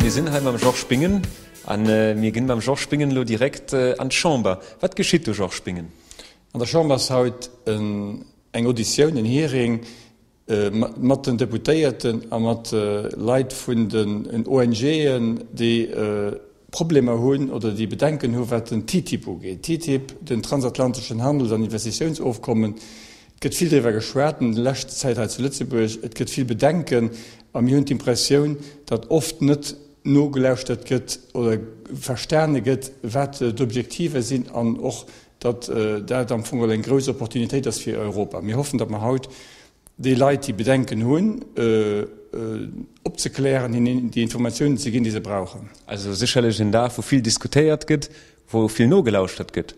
Mir sinn hei mam Georges Bingen a mir ginn mam Georges Bingen elo direkt an d'Chamber. Wat geschitt do, Georges Bingen? An der Chamber ass haut eng Auditioun, en Hearing mat den Deputéierten a mat Leit vun den ONGen, déi Problemer hunn oder déi Bedenken hu wat den TTIP ugeet. TTIP, den transatlanteschen Handels an Investitiounsofkommen, et gëtt vill driwwer geschwat an der leschter Zäit hei zu Lëtzebuerg, et gëtt vill Bedenken a mir hunn d'Impressioun, datt oft net nogelauschtert gëtt oder verstane gëtt, wat d'Objektiver sinn an och, datt dat am Fong geholl eng grouss Opportunitéit ass fir Europa. Mir hoffen, datt mer haut déi Leit, déi Bedenken hunn, opzeklären, hinnen déi Informatiounen ze ginn, déi se brauchen. Also sécherlech en Dag, wou vill diskutéiert gëtt, wou vill nogelauschtert gëtt.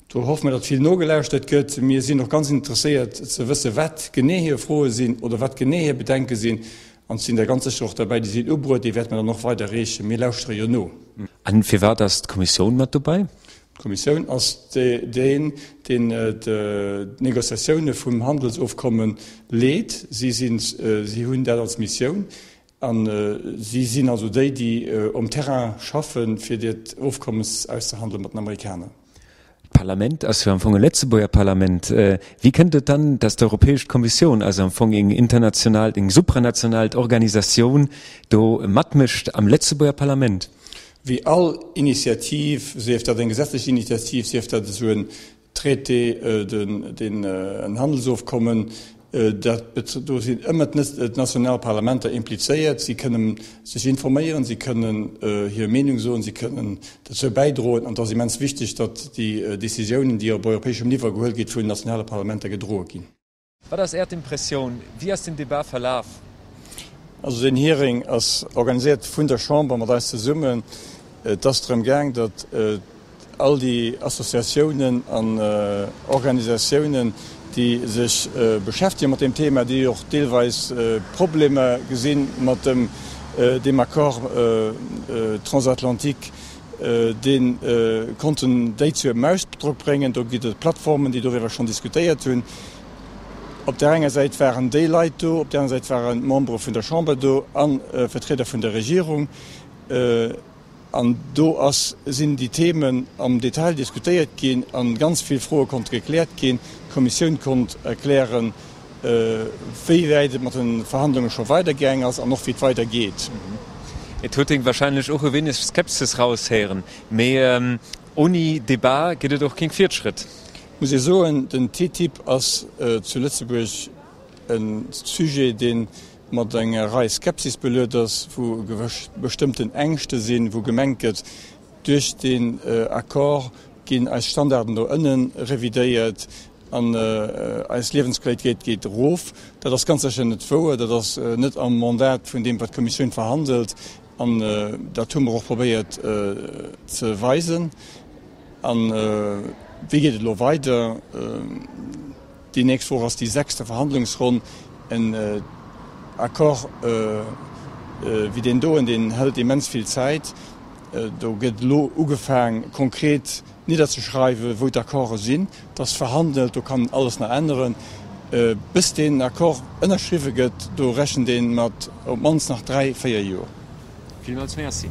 Do hoffe mer, datt vill nogelauschtert gëtt. Mir sinn och ganz interesséiert ze wëssen, wat genee hir Froe sinn oder wat genee hir Bedenke sinn. An sinn der ganz sécher och derbäi. Déi sinn ubruet, déi wäerte mer dann och weider reechen. Mir lauschtere jo no. A firwat ass d'Kommissioun mat dobäi? D'Kommissioun ass deen, deen d'Negociatioune vum Handelsofkomme leet. Si sinn, si hunn dat als Missioun a si sinn also déi, déi um Terrain schaffen, fir dat Ofkommes auszehandele mat den Amerikaner. D'Parlament ass jo am Fong e Lëtzebuerger Parlament. Wéi kënnt et dann, datt d'Europäesch Kommissioun, also am Fong eng international, eng supranationalt Organisatioun, do matmécht am Lëtzebuerger Parlament? Wéi all Initiativ, sief dat eng gesetzlech Initiativ, sief dat esou en Traité, deen en Handelsofkommen, dat, do sinn ëmmer d'national Parlamenter implizéiert. Si kënnen sech informéieren, si kënnen hir Meenung soen, si kënnen dozou bäidroen. An et ass immens wichteg, datt déi Décisiounen, déi op europäeschem Niveau gehuel ginn, vun den nationale Parlamenter gedroe ginn. Wat ass Äert Impressioun? Wéi ass den Debat verlaf? Also deen Hearing ass organiséiert vun der Chamber mat eis zesummen. Et ass drëm gaang, datt all déi Associatiounen an Organisatiounen, déi sech beschäftege mat deem Thema, déi och deelweis Problemer gesi mat deem Accord transatlantique, dee konnten déi zu hirem Ausdrock bréngen. Do ginn et Plattformen, déi doriwwer schonn diskutéiert hunn. Op där enger Säit waren déi Leit do, op där aner Säit waren d'Membere vun der Chamber do a Vertrieder vun der Regierung. An do ass, sinn déi Themen am Detail diskutéiert ginn a ganz vill Froe konnte gekläert ginn. D'Kommissioun konnt erklären, wéi wäit et mat de Verhandlunge scho weidergaang ass an och wéi et weidergeet. Et huet een wahrscheinlech och e wéineg Skepsis raushéieren, mee ouni Debat gëtt et och keng Virtschrëtt. Muss ee soen, den TTIP ass zu Lëtzebuerg e Sujet, dee mat enger Rei Skepsis beluet ass, wou bestëmmten Ängschte sinn, wou gemengt gëtt, duerch deen Accord ginn eis Standarden do ënne revidéiert an eis Liewensqualitéit geet erof. Dat ass ganz sécher net wouer. Dat ass net am Mandat vun deem, wat d'Kommissioun verhandelt. An dat hu mer och probéiert ze weisen. A wéi geet et elo weider? Déi nächst Woch ass déi sechste Verhandlungsronn. En Accord wéi deen doen, deen hëlt immens vill Zäit. Do gëtt elo ugefaang, konkret nidderzeschreiwen, wou d'Accorde sinn. Et ass verhandelt, do kann alles nach änneren. Bis deen Accord ënnerschriwwe gëtt, do rechent ee mat op d'mannst nach 3, 4 Joer. Villmools Merci.